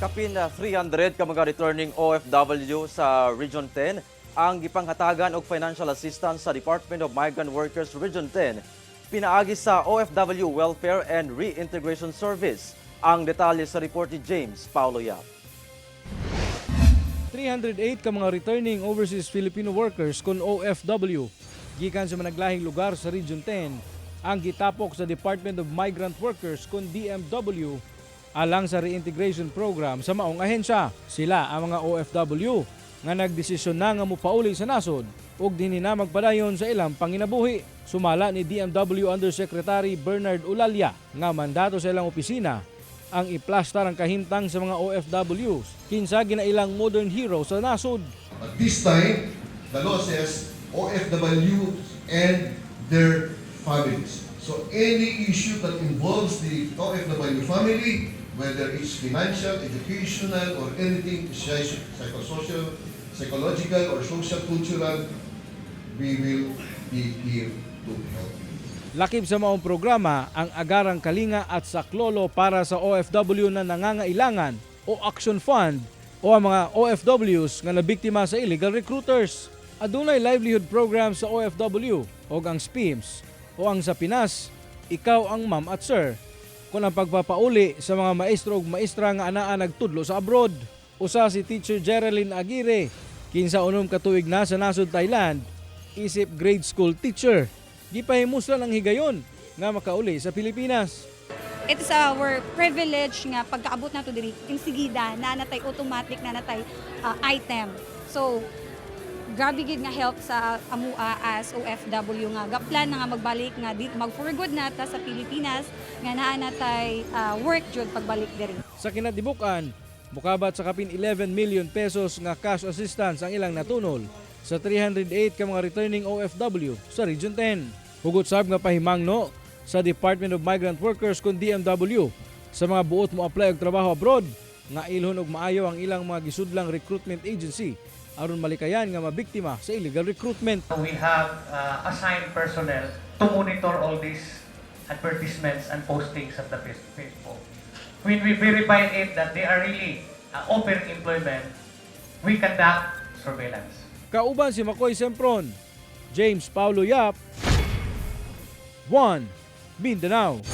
Kapin na 300 ka mga returning OFW sa Region 10 ang gipanghatagan og financial assistance sa Department of Migrant Workers Region 10 pinaagi sa OFW Welfare and Reintegration Service. Ang detalye sa report ni James Paulo Yap. 308 ka mga returning overseas Filipino workers kon OFW gikan sa managlahing lugar sa Region 10 ang gitapok sa Department of Migrant Workers kon DMW alang sa reintegration program sa maong ahensya. Sila ang mga OFW nga nagdesisyon na nga mopauli sa nasod ug dinhi na magpadayon sa ilang panginabuhi. Sumala ni DMW Undersecretary Bernard Ulalia nga mandato sa ilang opisina ang iplastar ang kahimtang sa mga OFWs kinsa ginailang modern hero sa nasod. But this time, the law says OFW and their families. So any issue that involves the OFW family, whether it's financial, educational, or anything, psychosocial, psychological, or social, cultural, we will be here to help you. Lakip sa maong programa ang Agarang Kalinga at Saklolo para sa OFW na nangangailangan o Action Fund o ang mga OFWs nga nabiktima sa illegal recruiters. Adunay livelihood program sa OFW o ang SPIMS o ang sa Pinas, ikaw ang ma'am at sir kung ang pagpapauli sa mga maestro ug maestra nga anaa nagtudlo sa abroad. Usa si Teacher Geraldine Aguirre, kinsa 6 ka tuig na sa nasod Thailand, isip grade school teacher. Gipahimuslan ang higayon nga makauli sa Pilipinas. It is our privilege nga pagkaabot nato diri insigida naa na tay automatic naa na tay item. So grabe gid nga help sa amua as OFW nga gaplan na nga magbalik nga di, mag for good na ta sa Pilipinas nga naa na tay work jud pagbalik diri. Sa kinatibukan, mukabat sa kapin 11 million pesos nga cash assistance ang ilang natunol sa 308 ka mga returning OFW sa Region 10. Hugot sab nga pahimangno sa Department of Migrant Workers kon DMW sa mga buot mo apply og trabaho abroad nga ilhon og maayo ang ilang mga gisudlang recruitment agency aron malikayan nga mabiktima sa illegal recruitment. We have assigned personnel to monitor all these advertisements and postings of the Facebook. When we verify it that they are really offering employment, we conduct surveillance. Kauban si Makoy Sempron, James Paulo Yap, 1 Mindanao.